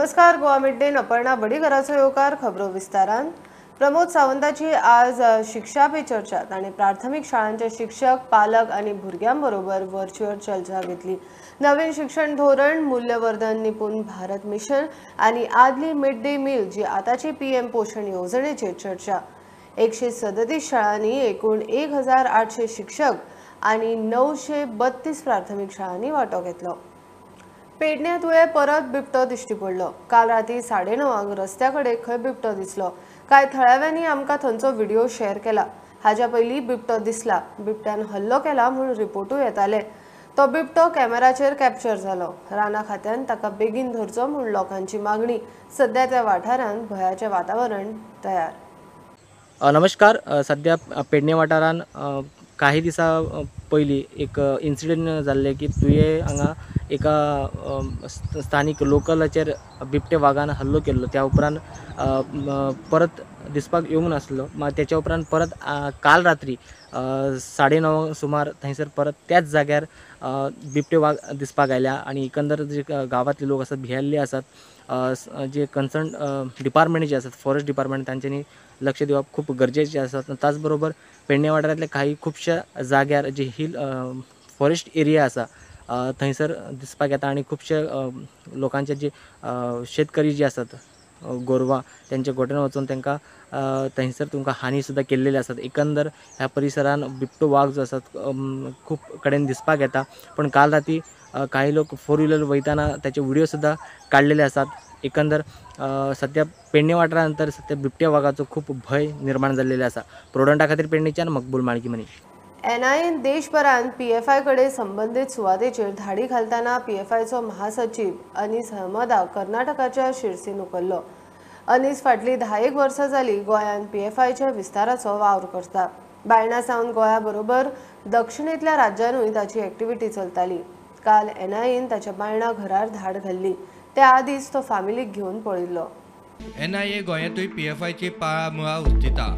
नमस्कार, Goa mid day Aparna बडीकराचो येवकार. खबरो विस्तारान. प्रमोद सावंताची आज शिक्षा पे चर्चा ताणें प्राथमिक शाळांचे शिक्षक, पालक आनी भुरग्यां बरोबर व्हर्च्युअल चर्चा घेतली. नवीन शिक्षण धोरण, मूल्यवर्धन निपुण भारत मिशन आनी आदली मिड डे मील जी आतांची पीएम पोषण येवजणेचेर चर्चा. 137 शाळांनी एकूण 1800 शिक्षक आनी 932 प्राथमिक शाळांनी वांटो घेतलो. पेडण्या तुयें परत बिबटो दिश्टी पडलो. काल राती 9:30 रस्त्या कडेन खंय बिबटो दिसलो. कांय थळाव्यांनी आमकां थंयचो व्हिडिओ शेअर केला. हाज्या पयलीं बिबटो दिसला, बिबट्यान हल्लो केला म्हूण रिपोर्टूय येताले. तो बिबटो कॅमेराचेर कॅप्चर जालो. राना खात्यान ताका बेगीन धरचो म्हूण लोकांची मागणी. सध्या त्या वाठारांत भंयाचें वातावरण तयार. नमस्कार. सध्या पेडणे वाठारान काही दिसा पयलीं एक इन्सिडंट जाल्लें की तुयें हांगा एका स्थानीक लोकलाचेर बिबटे वागान हल्लो केल्लो. त्या उपरांत परत दिसपाक येवंक नासलो. मागीर तेच्या उपरांत परत काल रात्री 9:30 सुमार थंयसर परत त्याच जाग्यार बिबटे वाग दिसपाक आयल्या आनी एकंदर जे गांवांतले लोक आसात भियेल्ले आसात. जे कन्सर्न डिपार्टमेंट जे आसात, फॉरेस्ट डिपार्टमेंट, तांच्यांनी लक्ष दिवप खूब गरजेचें आसा. त्याच बरोबर पेडणे वाठारांतल्या काही खुबश्या जाग्यार जे हिल फॉरेस्ट एरिया आसा थंयसर दिसपाक येता आनी खुबशे लोकांचे जे शेतकरी जे आसात गोरवां त्यांच्या गोट्यान वचून तांकां थंयसर तुमकां हानी सुद्दां केल्लेली आसात. एकंदर ह्या परिसरान बिबटो वाग जो आसात खूब कडेन दिसपाक येता. पण काल राती काही लोक फोर व्हिलर वयताना त्याचे व्हिडिओ सुद्दां काडलेले आसात. एकंदर सध्या पेडणे वाठारांत सध्या बिबट्या वागाचो खूब भंय निर्माण जाल्लेलो आसा. प्रोडंटा खातीर पेडणेच्यान मकबूल माळकीमनी. एनआयएन देशभरांत पीएफआय कडेन संबंदीत सुवातेचेर धाडी घालतना पीएफआयचो महासचीव अनीस अहमदाक कर्नाटकाच्या शिरसीन उखल्लो. अनीस फाटलीं 10 वर्सां जाली गोंयांत पीएफआयच्या विस्ताराचो वावर करता. बायणा सावन गोंया बरोबर दक्षिणेंतल्या राज्यांनूय ताची एक्टिविटी चलताली. काल एनआयएन ताच्या बायणा घरार धाड घाल्ली. त्या आदींच तो फामिलीक घेवन पळिल्लो. एनआयए गोंयांतूय पीएफआयची पाळां मुळां उस्तिता.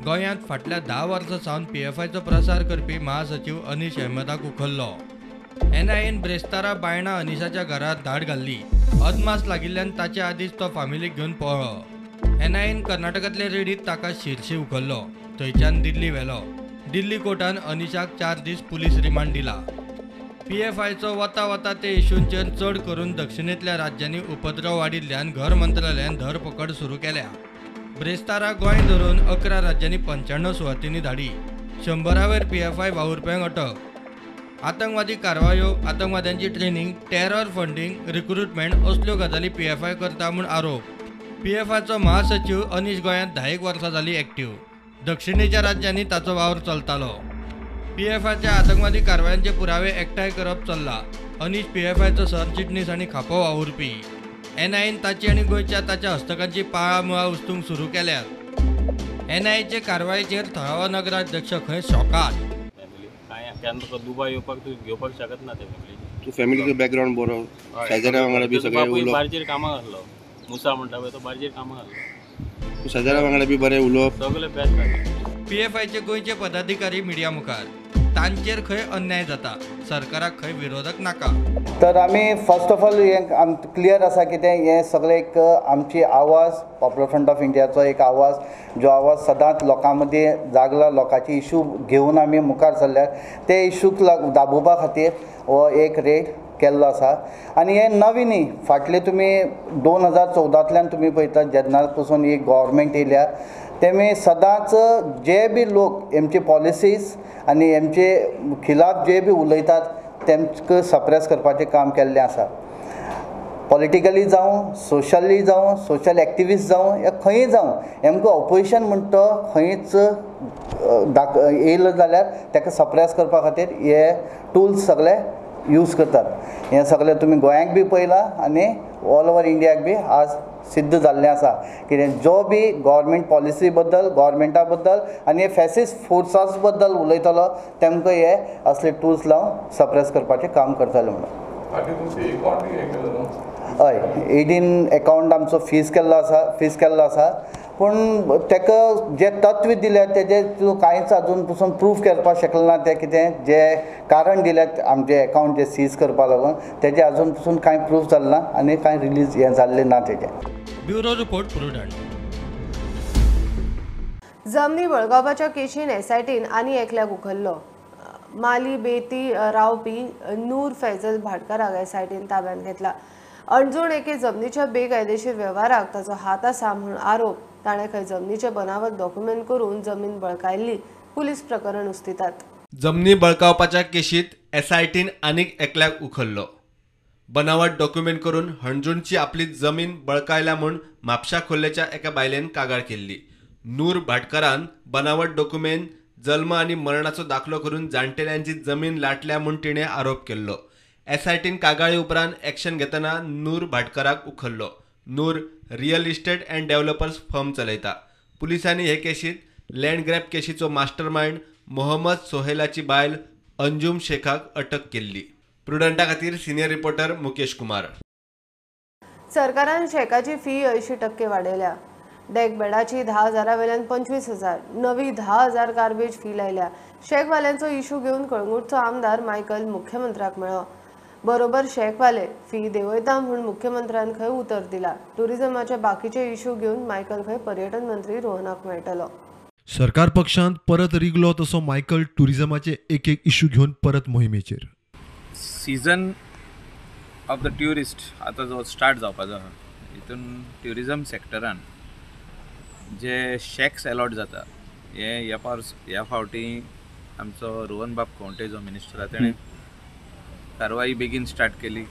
गोंयांत फाटल्या 10 वर्सां सावन पीएफआयचो प्रसार करपी महासचीव अनीश अहमदाक उखल्लो. एनआयएन ब्रेस्तारा बायणा अनीशाच्या घरात धाड घाल्ली. अदमास लागिल्ल्यान ताचे आदींच तो फामिलीक घेवन पळ्ळो. एनआयएन कर्नाटकांतले रेडीत ताका शिरशी उखल्लो. थंयच्यान दिल्ली व्हेलो. दिल्ली कोर्टान अनीशाक 4 दीस पुलीस रिमांड दिला. पीएफआयचो वता वता ते इशूंचेर चड करून दक्षिणेंतल्या राज्यांनी उपद्रव वाडिल्ल्यान घर मंत्रालयान धरपकड सुरू केल्या. ब्रेस्तारा गोंय धरून 11 राज्यांनी 95 सुवातींनी धाडी. 100 वयर पीएफआय वावुरप्यांक अटक. आतंकवादी कारवायो, आतंकवाद्यांची ट्रेनिंग, टेरर फंडींग, रिक्रुटमेंट असल्यो गजाली पीएफआय करता म्हूण आरोप. पीएफआयचो महासचीव अनीश गोंयांत 10 वर्सां जाली एक्टिव्ह. दक्षिणेच्या राज्यांनी ताचो वावर चलतालो. पीएफआयच्या आतंकवादी कारवायांचे पुरावे एकठांय करप चल्ला. अनीश पीएफआयचो सरचिटणीस आनी खापो वावुरपी. एनआयएन ताची आनी गोंयच्या ताच्या हस्तकांची पाळां मुळां उस्तूंक सुरू केल्यात. एनआयएचे कारवायेचेर थळावो नगराध्यक्ष खंय शॉकात. दुबय येवपाक तूं घेवपाक शकत ना ते फॅमिली. तूं फॅमिलीचो बॅकग्रावंड बरो, शेजाऱ्या वांगडा बी सगळें उलोवप. बार्जेर कामाक आसलो, मुसा म्हणटा पळय तो बार्जेर कामाक आसलो. शेजाऱ्या वांगडा बी बरें उलोवप, सगळें बेस्ट. पीएफआयचे गोंयचे पदाधिकारी मिडिया मुखार, तांचेर खंय अन्याय जाता, सरकाराक खंय विरोधक नाका. तर आमी फर्स्ट ऑफ ऑल हें क्लियर आसा कितें हें सगळें एक आमची आवाज, पॉप्युलर फ्रंट ऑफ इंडियाचो एक आवाज, जो आवाज सदांच लोकां मदीं जागला, लोकांचे इशू घेवन आमी मुखार सरल्यात. ते इशूक दाबोवपा खातीर हो एक रेड केल्लो आसा. आनी हें नवीन न्ही, फाटले तुमी 2014तल्यान तुमी पळयतात, जेन्ना पसून ही गव्हर्मेंट येयल्या तेमी सदांच जे बी लोक हेमचे पॉलिसीज आनी हेमचे खिलाफ जे बी उलयतात तेमकां सप्रेस करपाचें काम केल्लें आसा. पॉलिटिकली जावं, सोशली जावं, सोशल एक्टिविस्ट जावं, या खंयी जावं, हेमकां ऑपोजिशन म्हणटा तो खंयच येयलो जाल्यार ताका सप्रेस करपा खातीर हे टुल्स सगळे यूज करतात. हें सगळें तुमी गोंयांक बी पळयलां आनी ऑल ओवर इंडियाक बी आज सिद्ध जाल्लें आसा कितें जो बी गव्हर्मेंट पॉलिसी बद्दल, गव्हर्मेंटा बद्दल आनी हे फॅसिस्ट फोर्सास बद्दल उलयतलो तेमकां हे असले टुल्स लावन सप्रेस करपाचें काम करतले म्हणून. हय, ईडीन एकावंट आमचो फीज केल्लो आसा, पूण ताका जे तत्व दिल्या तेजे तूं कांयच अजून पसून प्रूफ करपाक शकलें ना. तें कितें जे कारण दिल्यात आमचे एकावंट जे सीज करपा लागून तेजें अजून पसून कांय प्रूफ जालें ना आनी कांय रिलीज हें जाल्लें ना तेजें. Bureau report, Prudent. जमनी बळगावपाच्या केशीन एसआयटीन आनी एकल्याक उखल्लो. माली बेती रावपी नूर फैजल भाटकाराक एसआयटीन ताब्यांत घेतला. अणजूण एके जमनीच्या बेकायदेशीर वेव्हाराक ताचो हात आसा म्हूण आरोप. ताणें खंय जमनीचे बनावट डॉक्युमेंट करून जमीन बळकायल्ली. पुलीस प्रकरण उस्तितात. जमनी बळकावपाच्या केशीत एसआयटीन आनीक एकल्याक उखल्लो. बनावट डॉक्युमेंट करून हणजूणची आपली जमीन बळकायल्या म्हूण म्हापशा खोर्लेच्या एका बायलेन कागाळ केल्ली. नूर भाटकारान बनावट डॉक्युमेंट, जल्म आनी मरणाचो दाखलो करून जाणटेल्यांची जमीन लाटल्या म्हूण तिणें आरोप केल्लो. एसआयटीन कागाळी उपरांत एक्शन घेतना नूर भाटकाराक उखल्लो. Noor real estate and developers firm चलयता. पुलिसांनी हे केशीत लँड ग्रॅब केशीचो मास्टरमायंड मोहम्मद सोहेलाची बायल अंजुम शेखाक अटक केल्ली. प्रुडंटा खातीर सिनियर रिपोर्टर मुकेश कुमार. सरकारान शॅकाची फी 80% वाडयल्या. डेक बेडाची 10,000 वेल्यान 25,000, नवी 10,000 गार्बेज फी लायल्या. शॅकवाल्यांचो इशू घेवन कळंगूटचो आमदार मायकल मुख्यमंत्र्याक मेळ्ळो. बरोबर शॅकवाले फी देंवयता म्हूण मुख्यमंत्र्यान खंय उतर दिला. टुरिझमाचे बाकीचे इशू घेवन मायकल खंय पर्यटन मंत्री रोहनाक मेळटलो. सरकार पक्षांत परत रिगलो तसो मायकल टुरिझमाचे एक एक इशू घेवन परत मोहिमेचेर. सीझन ऑफ the tourist आतां जो स्टार्ट जावपाचो आसा, हितून ट्युरिजम सेक्टरान जे शॅक्स अलॉट जाता हे ह्या फावटी आमचो रोहन बाब खवंटे जो मिनिस्टर आसा तेणें कारवाई बेगीन स्टार्ट केली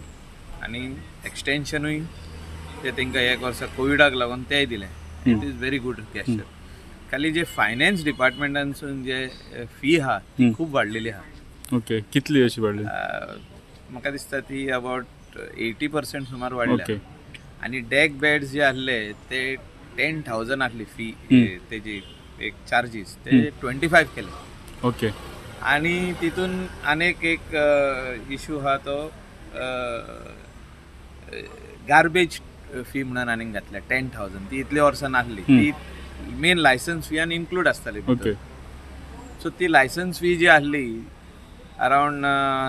आनी एक्सटेन्शनूय ते तांकां एक वर्सा कोविडाक लागून तेंय दिलें. It is very good gesture. खाली जे फायनान्स डिपार्टमेंटानसून जे फी आहा ती खूब वाडलेली आहा. ओके, कितली अशी वाडली? म्हाका दिसता ती अबावट 80% सुमार वाडल्या. आनी डेक बेड्स जे आहले ते 10,000 आहली फी तेजी एक चार्जीस, ते 25 केले. ओके. आनी तितून आनीक एक इशू आहा तो गार्बेज फी म्हणून आनीक घातल्या 10,000. ती इतल्या वर्सां नासली, ती मेन लायसन्स फी आनी इन्क्लूड आसताली. ओके. सो ती लायसन्स फी जी आहली अरावंड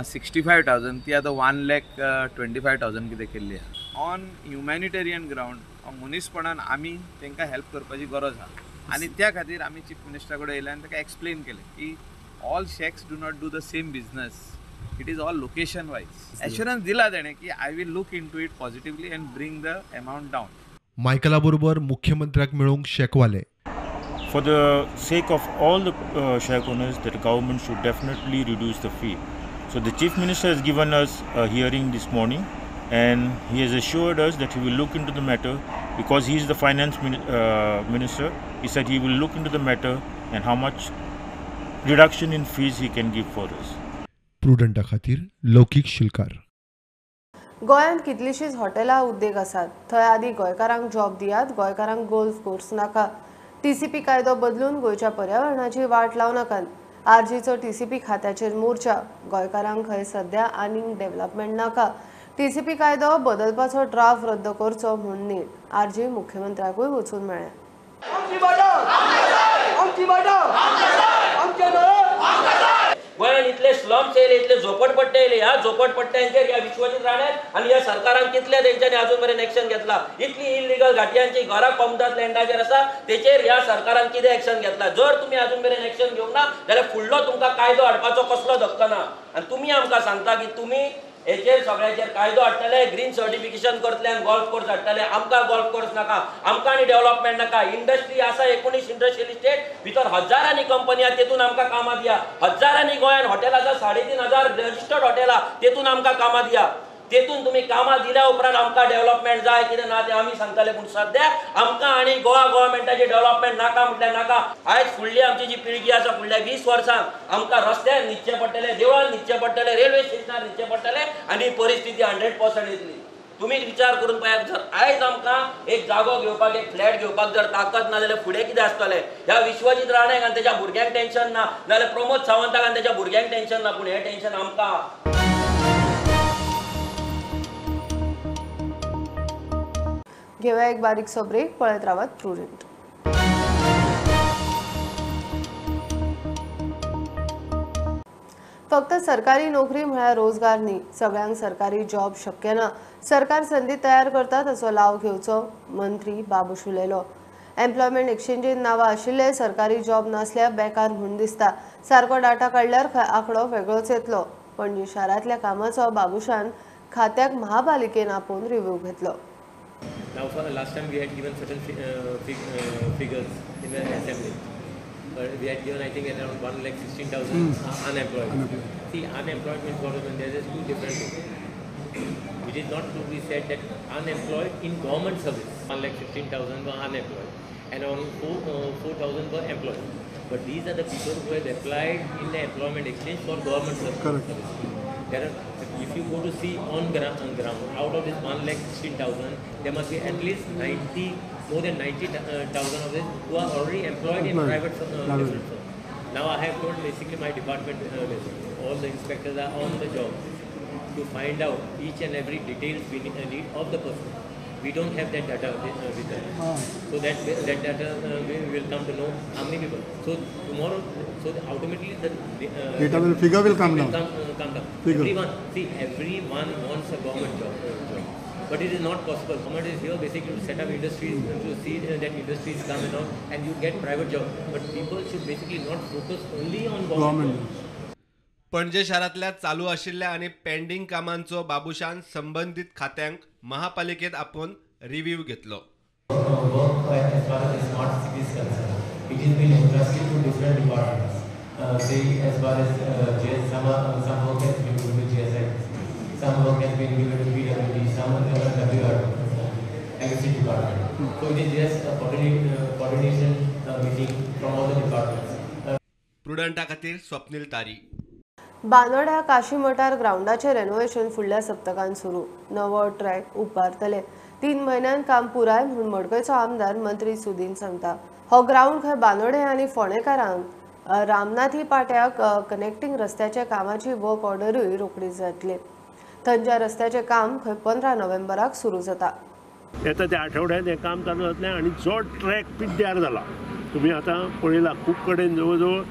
65,000, ती आतां 1,25,000 कितें केल्ली आहा. ऑन ह्युमॅनिटेरियन ग्रावंड मनीसपणान आमी तांकां हेल्प करपाची गरज आहा आनी त्या खातीर आमी चीफ मिनिस्टरा कडेन येयले आनी ताका एक्सप्लेन केलें की all shacks do not do the same business, it is all location wise. Assurance दिला तेणें की I will look into it positively and bring the amount down. मायकला बरोबर मुख्यमंत्र्याक मेळूंक शॅकवाले. For the sake of all the shack owners, the government should definitely reduce the fee. So the Chief Minister has given us a hearing this morning and he has assured us that he will look into the matter because he is the finance minister. He said he will look into the matter and how much reduction in fees he can give for us. प्रुडंटा खातीर लौकीक शिलकार. गोंयांत कितलीशीच हॉटेलां उद्देग आसात, थंय आदी गोंयकारांक job दियात, गोंयकारांक गोल्फ कोर्स नाका. टीसीपी कायदो बदलून गोंयच्या पर्यावरणाची वाट लावं नाकात. आरजीचो टीसीपी खात्याचेर मोर्चा. गोंयकारांक खंय सध्या आनीक डेव्हलपमेंट नाका. टीसीपी कायदो बदलपाचो ड्राफ्ट रद्द करचो म्हूण नीट. आरजी मुख्यमंत्र्याकूय वचून मेळ्ळें. गोंयांत इतले स्लम्स येयले, इतले झोपडपट्टे येयले, ह्या झोपडपट्ट्यांचेर ह्या विश्वजीत राण्यान आनी ह्या सरकारान कितले तेंच्यांनी अजून मेरेन एक्शन घेतला? इतली इलिगल घाटयांची घरां कोमदाद लँडाचेर आसा तेचेर ह्या सरकारान कितें एक्शन घेतला? जर तुमी अजून मेरेन एक्शन घेवंक ना जाल्यार फुडलो तुमकां कायदो हाडपाचो कसलो धक्को ना. आनी तुमी आमकां सांगता की तुमी हेचेर सगळ्याचेर कायदो हाडटले, ग्रीन सर्टिफिकेशन करतले आनी गोल्फ कोर्स हाडटले. आमकां गोल्फ कोर्स नाका, आमकां आनी डेव्हलपमेंट नाका. इंडस्ट्री आसा 19 इंडस्ट्रियल इस्टेट भितर हजारांनी कंपनी आसा, तेतून आमकां कामां दिया. हजारांनी गोंयांत हॉटेल आसा, 3,500 रजिस्टर्ड हॉटेल आसा, तेतून आमकां कामां दिया. तेतून तुमी कामां दिल्या उपरांत आमकां डेव्हलपमेंट जाय कितें ना तें आमी सांगतले. पूण सद्या आमकां आनी गोवा गव्हर्मेंटाचें डेव्हलपमेंट नाका म्हटल्यार नाका. आयज फुडली आमची जी पिळगी आसा, फुडल्या 20 वर्सांक आमकां रस्त्यार न्हिदचें पडटलें, देवळान न्हिदचें पडटलें, रेल्वे स्टेशनार न्हिदचें पडटलें आनी परिस्थिती 100% येतली. तुमी विचार करून पळयात, जर आयज आमकां एक जागो घेवपाक, एक फ्लॅट घेवपाक जर ताकद ना जाल्यार फुडें कितें आसतलें? ह्या विश्वजीत राणेक आनी तेच्या भुरग्यांक टेन्शन ना, नाजाल्यार प्रमोद सावंताक आनी तेच्या भुरग्यांक टेन्शन ना, पूण हें टेन्शन आमकां. घेवया एक बारीकसो ब्रेक, पळयत रावात प्रुडंट। फक्त सरकारी नोकरी म्हळ्यार रोजगार न्ही, सगळ्यांक सरकारी जॉब शक्य ना। सरकार संदी तयार करता ताचो लाव घेवचो, मंत्री बाबूश उलयलो। एम्प्लॉयमेंट एक्सचेंजीन नांवां आशिल्ले सरकारी जॉब नासल्यार बेकार म्हूण दिसता। सारको डाटा काडल्यार खंय आंकडो वेगळोच येतलो। पणजी शारांतल्या कामाचो बाबूशान खात्याक महापालिकेन आपोवन रिव्ह्यू घेतलो। Now for the last time we had given certain figures in the assembly. We had given I think around 1,16,000 unemployed. See, unemployed means what? There is two different things. It is not to be said that unemployed in government service, 1,16,000 were unemployed and around 4,000 were employed. But these are the people who have applied in the employment exchange for government service. Correct. There are, if you go to see on ground, out of this 1,16,000, there must be at least more than 90,000 of this who are already employed in private firms. Now I have told basically my department, all the inspectors are on the job to find out each and every details we need of the person. We don't have that data with us. So that data we will come to know how many people. So tomorrow, so automatically the data will figure will come down. Come down. Everyone, see, everyone wants a government job, but it is not possible. Government is here basically to set up industries, to see that industries come and all, and you get private job. But people should basically not focus only on government jobs. Panaji शारांतल्या चालू आशिल्ल्या आनी pending कामांचो बाबूशान संबंदीत खात्यांक महापालिकेत आपोवन review घेतलो। As far as smart city is concerned, it has been entrusted to different departments. Say as far as some work has been given to GSIDC, some work has been given to PWD, some WR, LC department. So it is just a coordination meeting from all the departments. प्रुडंटा खातीर स्वप्नील तारी। बांदोड्या काशी Mathar ग्रावंडाचें renovation फुडल्या सप्तकान सुरू, नवो track उबारतले। 3 म्हयन्यान काम पुराय म्हूण मडकयचो आमदार मंत्री सुदीन सांगता। हो ग्रावंड खंय बांदोडे आनी फोंडेकारांक रामनाथी पाट्याक कनेक्टिंग रस्त्याच्या कामाची वर्क ऑर्डरूय रोखडी जातली। थंयच्या रस्त्याचें काम खंय 15 नोव्हेंबराक सुरू जाता। येता त्या आठवड्यात हें काम चालू जातलें आनी जो ट्रॅक पिड्ड्यार जाला तुमी आतां पळयला खूब कडेन जवळ जवळ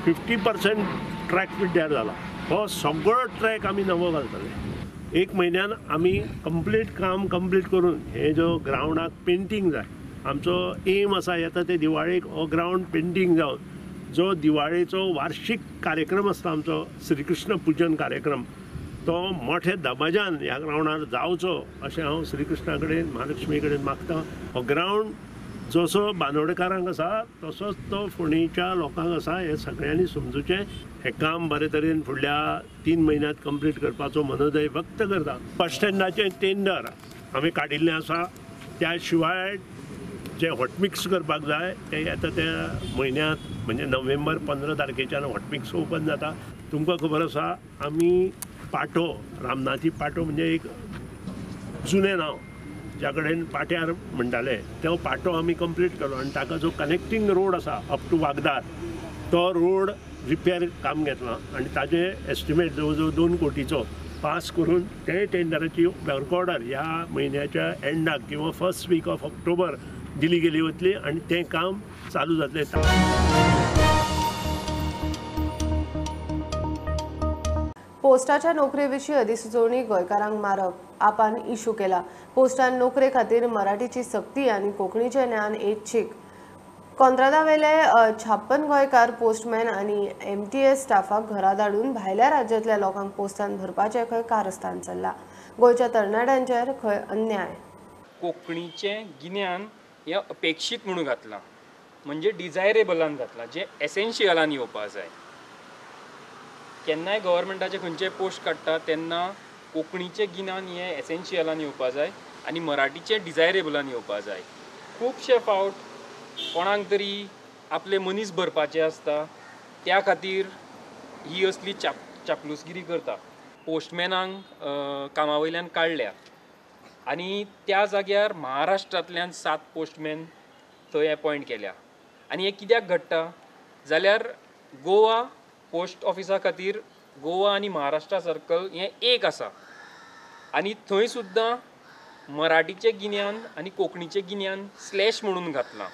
50% ट्रॅक पिड्ड्यार जाला। हो सगळो ट्रॅक आमी नवो घालतले। 1 म्हयन्यान आमी कंप्लीट काम कंप्लीट करून हे जो ग्रावंडाक पेंटींग जाय, आमचो एम आसा येता ते दिवाळेक हो ग्रावंड पेंटींग जावन जो दिवाळेचो वार्षिक कार्यक्रम आसता आमचो श्रीकृष्ण पुजन कार्यक्रम, तो मोठ्या दबाज्यान ह्या ग्रावंडार जावचो अशें हांव श्रीकृष्णा कडेन महालक्ष्मी कडेन मागता। हो ग्रावंड जसो बांदोडकारांक आसा तसोच तो फोंडेच्या लोकांक आसा हें सगळ्यांनी समजूचें। हें काम बरे तरेन फुडल्या 3 म्हयन्यांत कंप्लीट करपाचो मनोदय व्यक्त करता। बस स्टँडाचें टेंडर आमी काडिल्लें आसा, त्या शिवाय जे हॉटमिक्स करपाक जाय तें येता त्या म्हयन्यांत म्हणजे नोव्हेंबर 15 तारखेच्यान हॉटमिक्स ओपन जाता। तुमकां खबर आसा आमी पाटो, रामनाथी पाटो म्हणजे एक जुनें नांव ज्या कडेन पाट्यार म्हणटाले, तो पाटो आमी कंप्लीट केलो आनी ताका जो कनेक्टींग रोड आसा अप टू वागदार तो रोड रिपेर काम घेतला आनी ताजें एस्टिमेट जवळ जवळ 2 कोटीचो पास करून ते टेंडराची वर्क ऑर्डर ह्या म्हयन्याच्या एंडाक किंवा फर्स्ट वीक ऑफ ऑक्टोबर दिली गेली वतली आनी तें काम चालू जातलें। पोस्टाच्या नोकरे विशीं अधिसुचोवणी गोंयकारांक मारप आपान इशू केला। पोस्टान नोकरे खातीर मराठीची सक्ती आनी कोंकणीचें ज्ञान ऐच्छिक। कोंत्रादावेले 56 गोंयकार पोस्टमॅन आनी MTS स्टाफाक घरा धाडून भायल्या राज्यांतल्या लोकांक पोस्टान भरपाचें खंय कारस्थान चल्लां। गोंयच्या तरणाट्यांचेर खंय अन्याय। कोंकणीचें गिन्यान हें अपेक्षीत म्हणून घातलां, म्हणजे डिजायरेबलान घातलां, जें एसेन्शियलान येवपा जाय। केन्नाय गव्हर्मेंटाचे खंयचे पोस्ट काडटा तेन्ना कोंकणीचें गिन्यान हें एसेन्शियलान येवपा जाय आनी मराठीचें डिजायरेबलान येवपा जाय। खुबशे फावट कोणाक तरी आपले मनीस भरपाचे आसता, त्या खातीर ही असली चापलूसगिरी करता। पोस्टमॅनांक कामा वयल्यान काडल्या आनी त्या जाग्यार महाराष्ट्रांतल्यान 7 पोस्टमॅन थंय एपॉयंट केल्या। आनी हें कित्याक घडटा जाल्यार गोवा पोस्ट ऑफिसा खातीर गोवा आनी महाराष्ट्रा सर्कल हें एक आसा आनी थंय सुद्दां मराठीचें गिन्यान आनी कोंकणीचें गिन्यान स्लॅश म्हणून घातलां.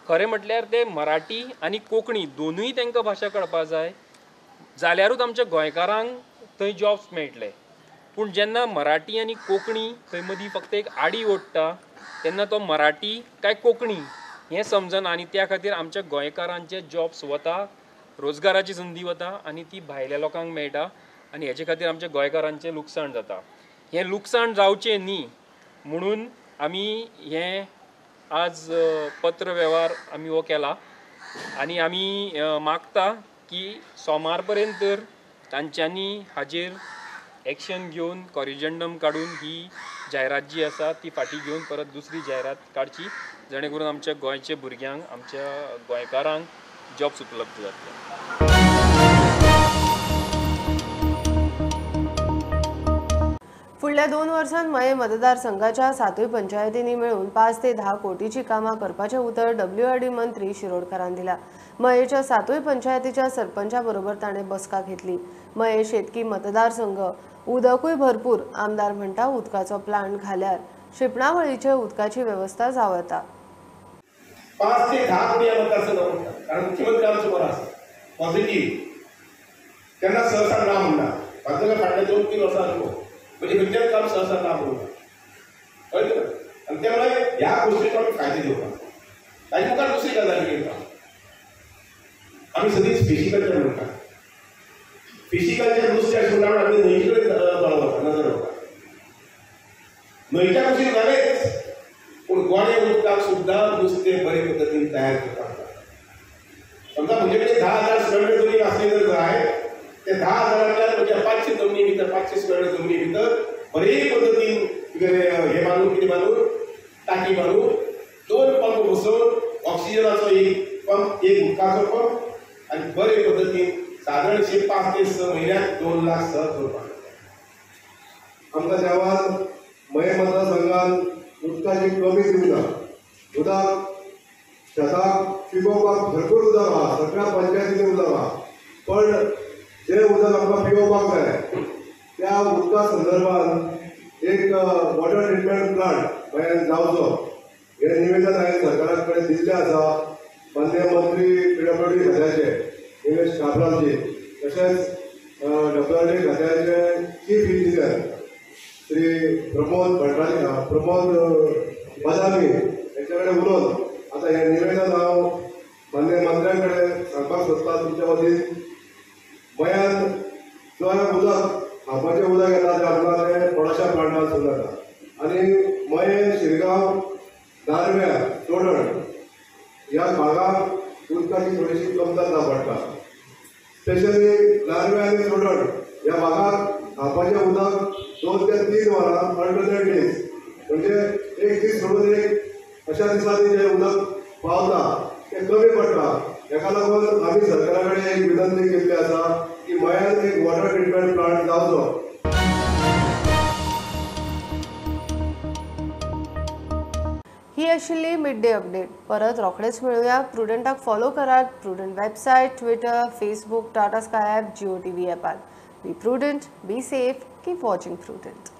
खरें म्हटल्यार ते मराठी आनी कोंकणी दोनूय तांकां भाशा कळपा जाय जाल्यारूच आमच्या गोंयकारांक थंय जॉब्स मेळटले. पूण जेन्ना मराठी आनी कोंकणी थंय मदीं फक्त एक आडी ओडटा तेन्ना तो मराठी काय कोंकणी हें समजना आनी त्या खातीर आमच्या गोंयकारांचे जॉब्स वता, रोजगाराची संदी वता आनी ती भायल्या लोकांक मेळटा आनी हेजे खातीर आमच्या गोंयकारांचें लुकसाण जाता. हें लुकसाण जावचें न्ही म्हणून आमी हें आज पत्र वेव्हार आमी हो केला आनी आमी मागता की सोमार पर्यंत तर तांच्यांनी हाजेर एक्शन घेवन कॉरिजेंडम काडून ही जायरात जी आसा ती फाटीं घेवन परत दुसरी जायरात काडची, जेणे करून आमच्या गोंयच्या भुरग्यांक, आमच्या गोंयकारांक जॉब्स उपलब्ध जातले. फुडल्या 2 वर्सांत मये मतदारसंघाच्या 7 पंचायतींनी मेळून 5 ते 10 कोटीची कामां करपाचें उतर WRD मंत्री शिरोडकारान दिला. मयेच्या 7 पंचायतीच्या सरपंचा बरोबर ताणें बसका घेतली. मये शेतकी मतदारसंघ उदकूय भरपूर, आमदार म्हणटा उदकाचो प्लांट घाल्यार शिंपणावळीचे उदकाची वेवस्था जावं येता. 5 ते 10 कोटी मतदारसंघ म्हणटा, कारण मुख्यमंत्री आमचो बरो आसा पॉझिटिव्ह, तेन्ना सहसा ना म्हणटा. म्हाका फाटल्या 2-3 वर्सां अनुभव म्हणजे खंयच्याच काम सहसा ना म्हणून कळ्ळें तुका. आनी त्या मुळे ह्या गोश्टीचो आमी फायदे घेवपाक. ताजे मुखार दुसरी गजाल घेवपाक आमी सदींच फिशिकल्चर म्हणटा. फिशिकल्चर नुस्तें आशिल्ल्या आमी न्हंयचे कडेन दोळो वता, नजर वता. न्हंयच्या कुशीन जालेंच, पूण गोडे उदकाक सुद्दां नुस्तें बरे पद्दतीन तयार करपाक जाता. समजा म्हजे कडेन 10,000 स्क्वेअर मीटर जमीन आसली जर जाय, ते 10,000 म्हज्या 500 जमनी भितर, 500 स्क्वेअर मीटर जमनी भितर बरे पद्दतीन हे बांदून, कितें बांदून, टाकी बांदून, 2 पंप बसोवन, ऑक्सिजनाचो एक पंप, एक उदकाचो पंप आनी बरे पद्दतीन सादारणशे 5 ते 6 म्हयन्याक 2 लाख सहज करपाक जाता. आमकां देवान मये मतदारसंघान उदकाची कमी दिवना. उदक शेताक पिकोवपाक भरपूर उदक आहा, सगळ्या पंचायतींनी उदक आहा, पण जे उदक आमकां पिवोवपाक जाय त्या उदका संदर्भात एक वॉटर ट्रिटमेंट प्लांट मयान जावचो हें निवेदन हांवें सरकारा कडेन दिल्लें आसा. माननीय मंत्री PWD खात्याचे निलेश काब्रालजी, तशेंच WRD खात्याचे चीफ इंजिनियर श्री प्रमोद भंडारी, प्रमोद बदामी हेंच्या कडेन उलोवन आतां हें निवेदन हांव माननीय मंत्र्यां कडेन सांगपाक सोदता. तुमच्या वतीन मयान जो उदक खावपाचें उदक येता तें आमकां तें थोड्याशा प्लांटांतसून येता आनी मये, शिरगांव, नार्व्या, चोडण ह्या भागाक उदकाची थोडीशी कमतरता पडटा. स्पेशली नार्व्या आनी चोडण ह्या भागाक खावपाचें उदक 2 ते 3 वरां अल्टरनेट डेज, म्हणजे एक दीस सोडून एक अशा दिसांनी जें उदक पावता तें कमी पडटा. हेका लागून आमी सरकारा कडेन एक विनंती केल्ली आसा की मयान एक वॉटर ट्रिटमेंट प्लांट जावचो. ही आशिल्ली मिड डे अपडेट. परत रोखडेच मेळुया. प्रुडंटाक फॉलो करात Prudent website, Twitter, Facebook, Tata Sky app, Jio TV ॲपार. Be prudent, be safe, keep watching Prudent.